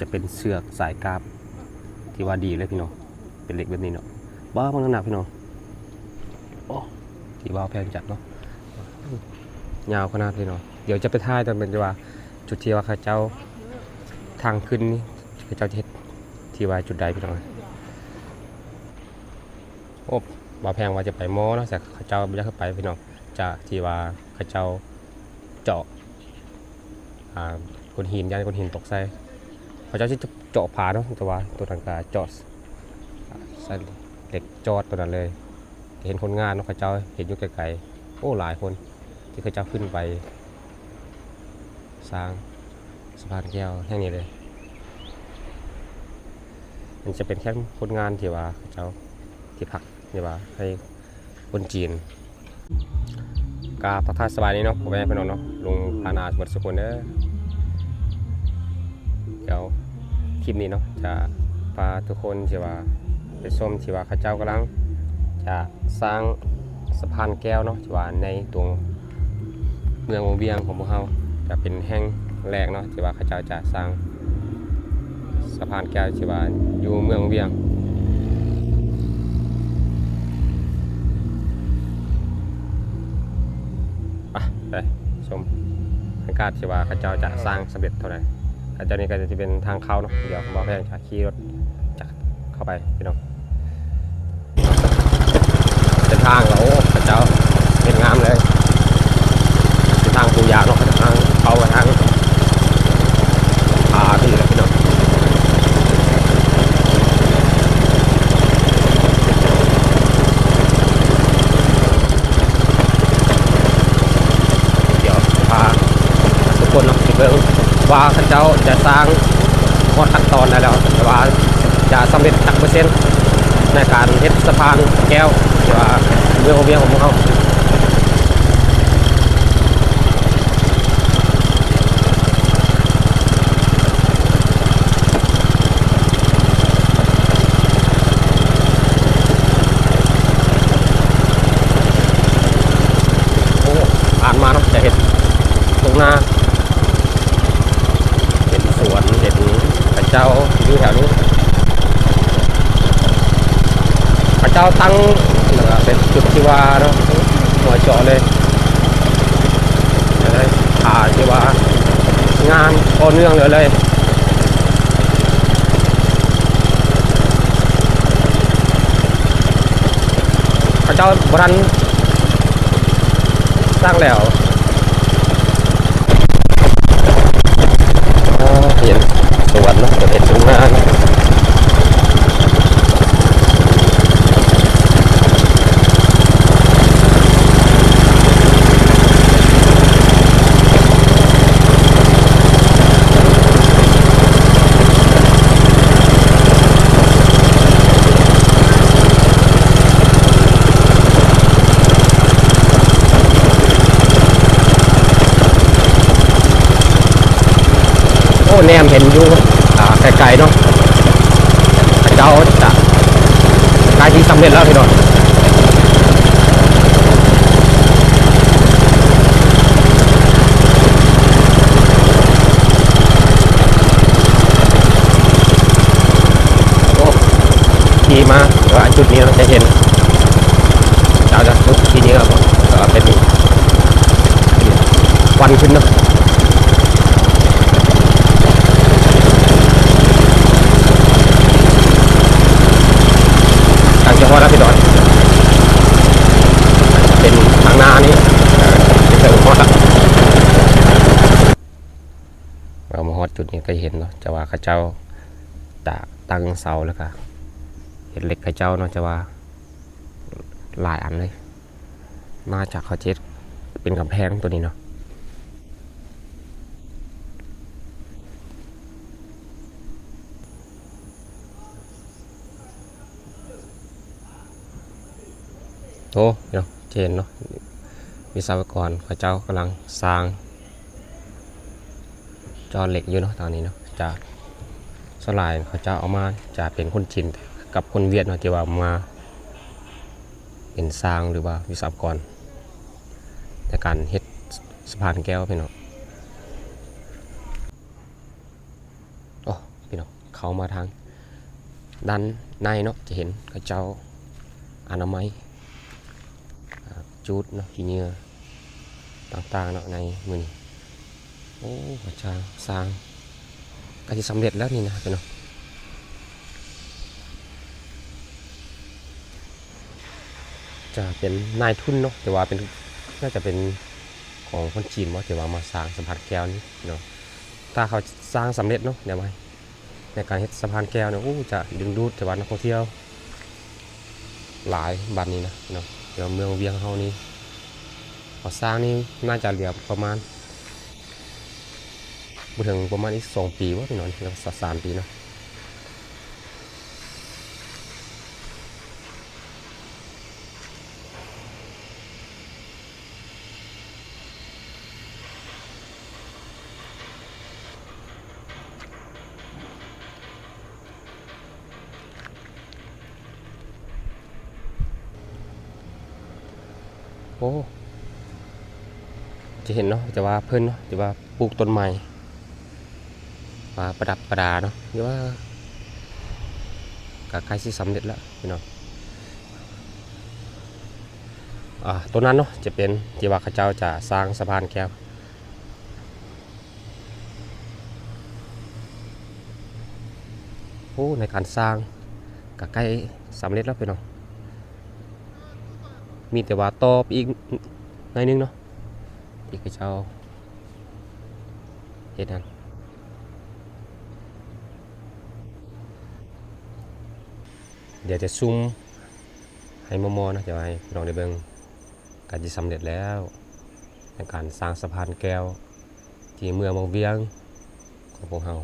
ຈະເປັນເຊືອກສາຍກາບທີ່ວ່າດີເລີຍພີ່ນ້ອງ ເປັນເຫຼັກແບບນີ້ເນາະ. ວ້າວ ມັນໜັກພີ່ນ້ອງ ໂອ້ ທີ່ວ່າແພງຈັດເນາະ ຍາວຂະໜາດພີ່ນ້ອງ. ດຽວຈະໄປຖ່າຍຕອນເພິ່ນຈະວ່າ ຈຸດທີ່ວ່າເຂົາເຈົ້າທາງຂຶ້ນນີ້ ເຂົາເຈົ້າຈະເຮັດທີ່ວ່າຈຸດໃດພີ່ນ້ອງ. ໂອ້ ບ່າວແພງວ່າຈະໄປໝໍເນາະ ແຕ່ເຂົາເຈົ້າບໍ່ຢາກໃຫ້ໄປພີ່ນ້ອງ ຈາກທີ່ວ່າເຂົາເຈົ້າເຈາະ ອ່າ ໂຂດຫີນ ຢ້ານໂຂດຫີນຕົກໃສ່ ເຂົາເຈົ້າຊິເຈາະຜາເນາະ ແຕ່ວ່າໂຕນັ້ນກະເຈາະ ໃສ່ເຫຼັກຈອດໂຕນັ້ນເລີຍ. ເຫັນຄົນງານເນາະ ເຂົາເຈົ້າເຫັນຢູ່ໄກໆ ໂອ້ ຫຼາຍຄົນທີ່ເຂົາເຈົ້າຂຶ້ນໄປ ສ້າງສະພານແກ້ວແຫ່ງນີ້ເລີຍ. ມັນຈະເປັນແຄ້ມຄົນງານທີ່ວ່າເຂົາເຈົ້າທີ່ພັກ ທີ່ວ່າໃຫ້ຄົນຈີນ. ກາບທັກທາຍສະບາຍດີເນາະ ພໍ່ແມ່ພີ່ນ້ອງເນາະ ລຸງພານາໝົດສູ່ຄົນເດີ. ດຽວຄລິບນີ້ເນາະ ຈະພາທຸກຄົນທີ່ວ່າໄປຊົມທີ່ວ່າເຂົາເຈົ້າກຳລັງຈະສ້າງ ສະພານແກ້ວເນາະ ທີ່ວ່າໃນຕົວເມືອງວັງວຽງຂອງພວກເຮົາ ຈະເປັນແຫ່ງແລກເນາະ ທີ່ວ່າເຂົາເຈົ້າຈະສ້າງສະພານແກ້ວທີ່ວ່າຢູ່ເມືອງວັງວຽງ. ໄປ ໄປຊົມບັນຍາກາດທີ່ວ່າເຂົາເຈົ້າຈະສ້າງສຳເລັດເທົ່າໃດ. ອັນນີ້ກໍຈະເປັນທາງເຂົ້າເນາະ ດຽວບ່າວແພງຈະຂີ່ລົດຈັກເຂົ້າໄປພີ່ນ້ອງ. ເສັ້ນທາງກໍ ໂອ້ ເຂົາເຈົ້າເຮັດງາມເລີຍ ເສັ້ນທາງປູຢາງເນາະ ທາງເຂົ້າທາງ ອ່າ ທີ່ແຫຼະພີ່ນ້ອງ. ດຽວພາທຸກຄົນເນາະ ໄປເບິ່ງວ່າເຂົາເຈົ້າຈະສ້າງຮອດຂັ້ນຕອນໃດແລ້ວ ແຕ່ວ່າຈະສຳເລັດຈັກເປີເຊັນໃນການເຮັດສະພານແກ້ວ ທີ່ວ່າເມືອງວຽງຂອງພວກເຮົາ. ໂອ້ ຜ່ານມາເນາະ ຈະເຫັນທົ່ງນາ ເຫັນສວນ ເຫັນເຂົາເຈົ້າຢູ່ແຖວນີ້ ເຂົາເຈົ້າຕັ້ງ ເປັນຈຸດທີ່ວ່າເນາະ ຫົວເຈາະເລີຍ ເຮັດໃຫ້ຖ້າທີ່ວ່າງານຕໍ່ເນື່ອງເລີຍ ເຂົາເຈົ້າບໍ່ທັນສ້າງແລ້ວ. ເຫັນສວນເນາະ ເຫັນທົ່ງນາເນາະ. ໂອ້ ແນມເຫັນຢູ່ ອ່າ ໄກໆເນາະ ເຂົາເຈົ້າຈະໃກ້ທີ່ສຳເລັດແລ້ວພີ່ນ້ອງ. ໂອ້ ຂີ່ມາ ແຕ່ວ່າຈຸດນີ້ເນາະ ຈະເຫັນ ຈາກຈຸດທີ່ນີ້ກໍເປັນຄວັນຂຶ້ນເນາະ. ກຳລັງຈະຮອດແລ້ວພີ່ນ້ອງ ເປັນທາງໜ້ານີ້ ເອີ ເຖິງຮອດແລ້ວ. ເຮົາມາຮອດຈຸດນີ້ກໍເຫັນເນາະ ຈະວ່າເຂົາເຈົ້າຕະ ຕັ້ງເສົາ ແລ້ວກໍເຮັດເຫຼັກເຂົາເຈົ້າເນາະ ຈະວ່າຫຼາຍອັນເລີຍ. ໜ້າຈະເຂົາເຮັດເປັນກຳແພງໂຕນີ້ເນາະ. ໂອ້ ເນາະ ຈະເຫັນເນາະ ວິສະວະກອນເຂົາເຈົ້າກຳລັງສ້າງ ເຈາະເຫຼັກຢູ່ເນາະ ຕອນນີ້ເນາະ. ຈະ ສ່ວນຫຼາຍເຂົາເຈົ້າເອົາມາຈະເປັນຄົນຈີນກັບຄົນຫວຽດເນາະ ທີ່ວ່າມາເປັນຊ່າງ ຫຼືວ່າວິສະວະກອນໃນການເຮັດສະພານແກ້ວພີ່ນ້ອງ. ໂອ້ ພີ່ ເຂົ້າມາທາງດ້ານໃນເນາະ ຈະເຫັນເຂົາເຈົ້າອະນາໄມ ອາ ຈູດເນາະ ຂີ້ເຫຍື້ອຕ່າງໆເນາະ ໃນມື້ນີ້. ໂອ້ ເຂົາເຈົ້າສ້າງ ໃກ້ຊິສຳເລັດແລ້ວນີ້ນະພີ່ນ້ອງ. ຈະເປັນນາຍທຶນເນາະ ແຕ່ວ່າເປັນ ໜ້າຈະເປັນຂອງຄົນຈີນບໍ ທີ່ວ່າມາສ້າງສະພານແກ້ວນີ້ເນາະ. ຖ້າເຂົາສ້າງສຳເລັດເນາະ ແນວໃໝ່ ໃນການເຮັດສະພານແກ້ວນີ້ ໂອ້ ຈະດຶງດູດ ແຕ່ວ່ານັກທ່ອງທ່ຽວຫຼາຍບາດນີ້ນະເນາະ. ແຕ່ວ່າເມືອງວຽງເຮົານີ້ ເຂົາສ້າງນີ້ໜ້າຈະເຫຼືອປະມານ ບໍ່ເຖິງປະມານອີກສອງປີບໍພີ່ນ້ອງ ຫຼືວ່າສາມປີເນາະ. ໂອ້ ຈະເຫັນເນາະ ແຕ່ວ່າເພິ່ນເນາະ ທີ່ວ່າປູກຕົ້ນໄມ້ ວ່າປະດັບປະດາເນາະ ຫຼືວ່າກະໃກ້ຊິສຳເລັດແລ້ວພີ່ນ້ອງ. ອາ ໂຕນັ້ນເນາະ ຈະເປັນທີ່ວ່າເຂົາເຈົ້າຈະສ້າງສະພານແກ້ວ. ໂອ້ ໃນການສ້າງກະໃກ້ສຳເລັດແລ້ວພີ່ນ້ອງ ມີແຕ່ວ່າຕໍ່ໄປອີກໜ້ອຍໜຶ່ງເນາະ ທີ່ເຂົາເຈົ້າເຮັດຫັ້ນ. ດຽວຈະຊູມໃຫ້ມໍ່ໆເນາະ ຈະໃຫ້ພີ່ນ້ອງໄດ້ເບິ່ງ ໃກ້ຊິສຳເລັດແລ້ວ ໃນການສ້າງສະພານແກ້ວທີ່ເມືອງວັງວຽງຂອງພວກເຮົາ.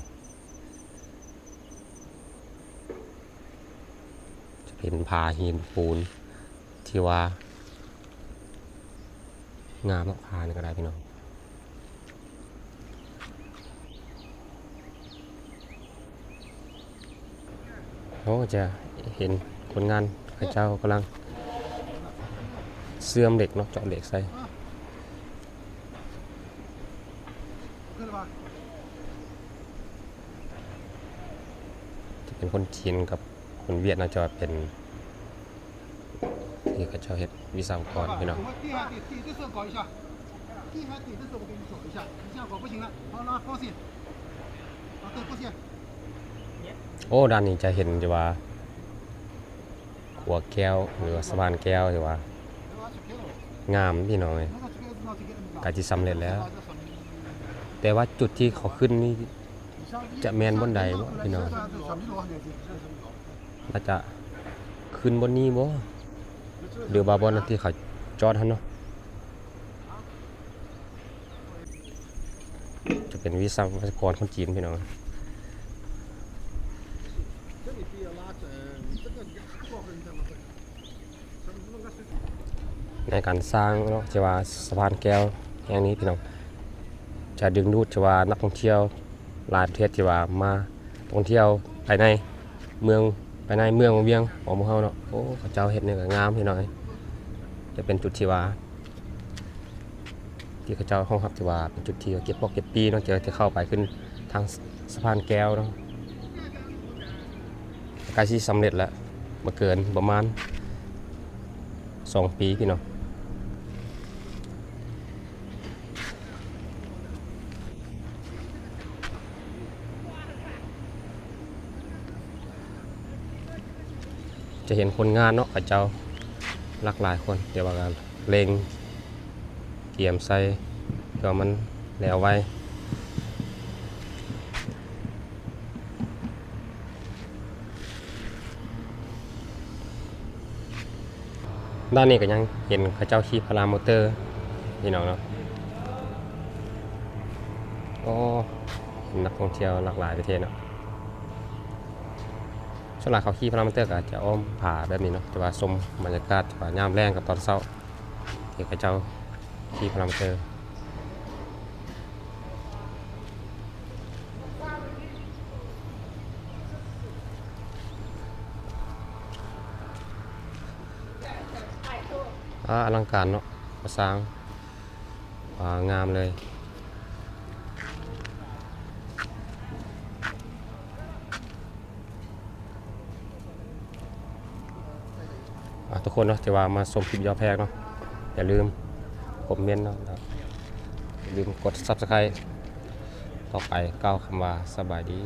ຈະເປັນຜາຫີນປູນທີ່ວ່າງາມເນາະ ຜານີ້ກໍໄດ້ພີ່ນ້ອງ. ໂອ້ ຈະເຫັນຄົນງານເຂົາເຈົ້າກຳລັງເຊື່ອມເຫຼັກເນາະ ເຈາະເຫຼັກໃສ່. ຈະເປັນຄົນຈີນກັບຄົນຫວຽດ ໜ້າຈະເປັນທີ່ເຂົາເຈົ້າເຮັດ ວິສະວະກອນພີ່ນ້ອງ. ໂອ້ ດ້ານນີ້ຈະເຫັນຢູ່ວ່າຂົວແກ້ວ ຫຼືວ່າສະພານແກ້ວ ຖືວ່າງາມພີ່ນ້ອງເອີຍ ໃກ້ຊິສຳເລັດແລ້ວ. ແຕ່ວ່າຈຸດທີ່ເຂົາຂຶ້ນນີ້ຈະແມ່ນບ່ອນໃດບໍພີ່ນ້ອງ? ໜ້າຈະຂຶ້ນບ່ອນນີ້ບໍ ຫຼືວ່າບ່ອນທີ່ເຂົາຈອດຫັ້ນເນາະ. ຈະເປັນວິສະວະກອນຄົນຈີນພີ່ນ້ອງ. ໃນການສ້າງເນາະ ທີ່ວ່າສະພານແກ້ວແຫ່ງນີ້ພີ່ນ້ອງ ຈະດຶງດູດທີ່ວ່ານັກທ່ອງທ່ຽວຫຼາຍປະເທດທີ່ວ່າມາທ່ອງທ່ຽວພາຍໃນເມືອງ ພາຍໃນເມືອງວັງວຽງຂອງພວກເຮົາເນາະ. ໂອ້ ເຂົາເຈົ້າເຮັດນີ້ກໍງາມພີ່ນ້ອງເອີຍ. ຈະເປັນຈຸດທີ່ວ່າ ທີ່ເຂົາເຈົ້າຮອງຮັບ ທີ່ວ່າເປັນຈຸດທີ່ເກັບປອກເກັບປີເນາະ ຈະ ຈະເຂົ້າໄປຂຶ້ນທາງສະພານແກ້ວເນາະ. ໃກ້ຊິສຳເລັດແລ້ວ ບໍ່ເກີນປະມານສອງປີພີ່ນ້ອງ. ຈະເຫັນຄົນງານເນາະ ເຂົາເຈົ້າຫຼາກຫຼາຍຄົນ ແຕ່ວ່າກໍເລັ່ງກຽມໃສ່ ເພື່ອມັນແລ້ວໄວ. ດ້ານນີ້ກໍຍັງເຫັນເຂົາເຈົ້າຂີ່ພາລາມໍເຕີພີ່ນ້ອງເນາະ. ໂອ້ ເຫັນນັກທ່ອງທ່ຽວຫຼາກຫຼາຍປະເທດເນາະ. ສ່ວນຫຼາຍເຂົາຂີ່ພາລາມໍເຕີກໍຈະອ້ອມຜາແບບນີ້ເນາະ ແຕ່ວ່າຊົມບັນຍາກາດທີ່ວ່າຍາມແລງກັບຕອນເຊົ້າ ທີ່ເຂົາເຈົ້າຂີ່ພາລາມໍເຕີ. ອາ ອະລັງການເນາະ ກໍ່ສ້າງ ອາ ງາມເລີຍ. ອ່າ ທຸກຄົນເນາະ ທີ່ວ່າມາຊົມຄລິບຢໍ້ແພກເນາະ ຢ່າລືມຄອມເມັນເນາະ ຢ່າລືມກົດ Subscribe ຕໍ່ໄປ ກ່າວຄຳວ່າສະບາຍດີ.